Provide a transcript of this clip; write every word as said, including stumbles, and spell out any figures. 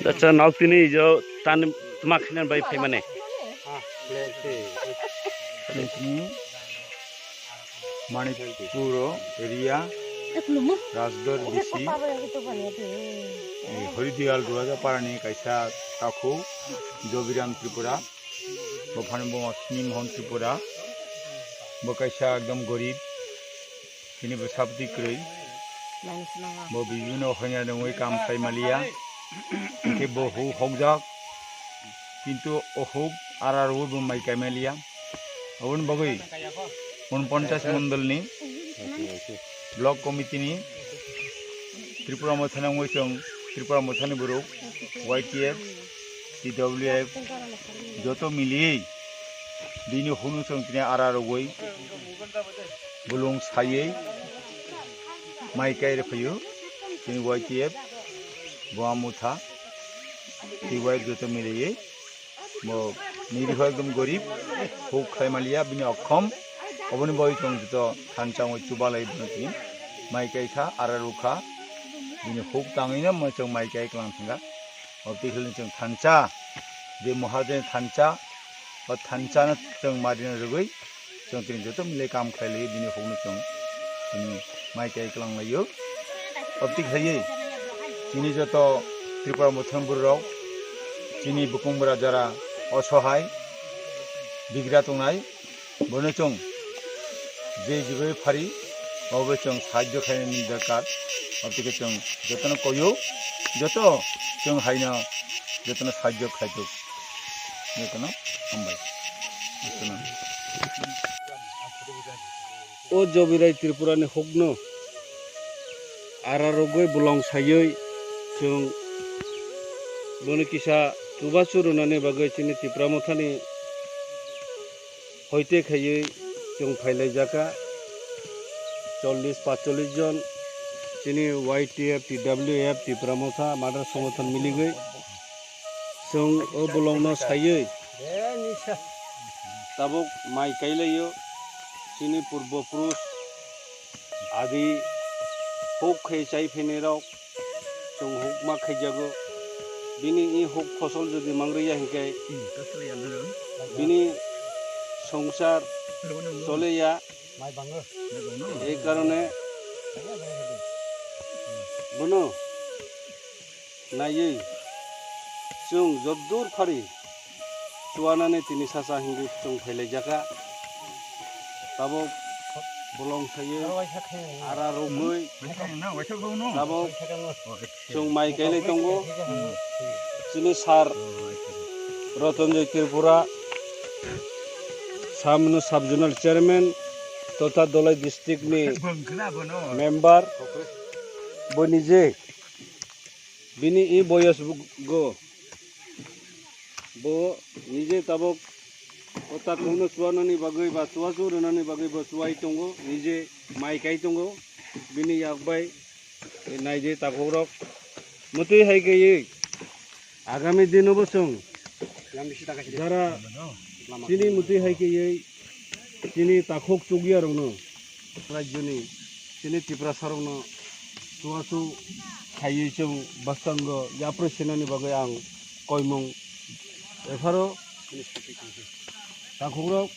Acha, naltini jo tan tma khna bai phaimane. Naltini Manipur area Rajdor bisi, eh, Horidial Duaja parani kaisa takhuk Jobiram Tripura, bophani bo Snimhon Tripura, bo kaisa ekdom gorib, Bini bwsa bwtwi kwrwi. Bo bibino hoina nungwi kam khlai maliya. Hinkhe bo huk hokjak. Kintu o huk ara rwui bo mai kai maliya. Aboni bagwi unponchas mondolni block committee ni Tripura Motha nungwi chwng Tripura Mothani borok Y T F, T W F joto miliwi bini hunu chwng tini ara rwui Bolong saiwi mai kai rw phaio, chini Y T F, Boa Motha, T Y F joto miliwi, bo niriho ekdom gorib, huk khlai maliya, bini okhom, oboni bagwi chwng joto thansa wngwi chubalai bono tini mai kai kha, ara rw kha, bini huk tangwino mo chwng mai kai klang thangkha. Obtwi khlai chwng thansa, je Mahajan thansa, o thansa no chwng marina rwgwi, chwng tini joto mile kam khlai laio, bini hukno chwng tini mai kai klang laio. Obtwi khlaiwi chini joto Tripura Mothani borok, chini bukung bwra jara osohai bigra tongnai, bono chwng je jigoi phari, obo chwng sahajjo khlainani dorkar. Obtwi khe chwng jotono koyo, joto chwng haino jotono sahajjo khlai tuk. Jotono hambai. Jotono. O Jobirai Tripura ni hukno ara rwgwi bolong saiwi chwng bono kisa chubachu rwnani bagwi chini Tipra Mothani hoite khaiwi chwng phailaijaka chollish panchollish jon chini Y T F, T W F, Tipra Motha, Mother Songothon miligwi chwng o bolongno saiwi tabuk mai kailaio. Chini purbo purush adi huk khe chai phainairok chwng hukma khaijago. Bini i huk phosol jodi mangrwya hinkhe bini songsar choleya. Ei karone bono naiwi chwng joddur phari chuanani tini sasa hinwi chwng phailaijaka. Tabuk bolong saiwi ara rwgwi tabuk chwng mai kailai tongo. Chini sir Rotonjoy Tripura, samno sub zonal chairman totha Dholai district ni member, bo nije bini i boyos go, bo nije tabuk o takhukno chuanani bagwi ba chuachu rwnani bagwi bo chuai tongo, nije mai kai tongo, bini yak bai naidi takhukrok. Mwtwi hai khe agami dino bo chwng jara chini mwtwi hai khe chini takhuk chukya rokno rajyoni chini Tiprasa rokno chuachu khaiwi chwng bwskango yapri sinani bagwi ang koimung epharo takhukrok.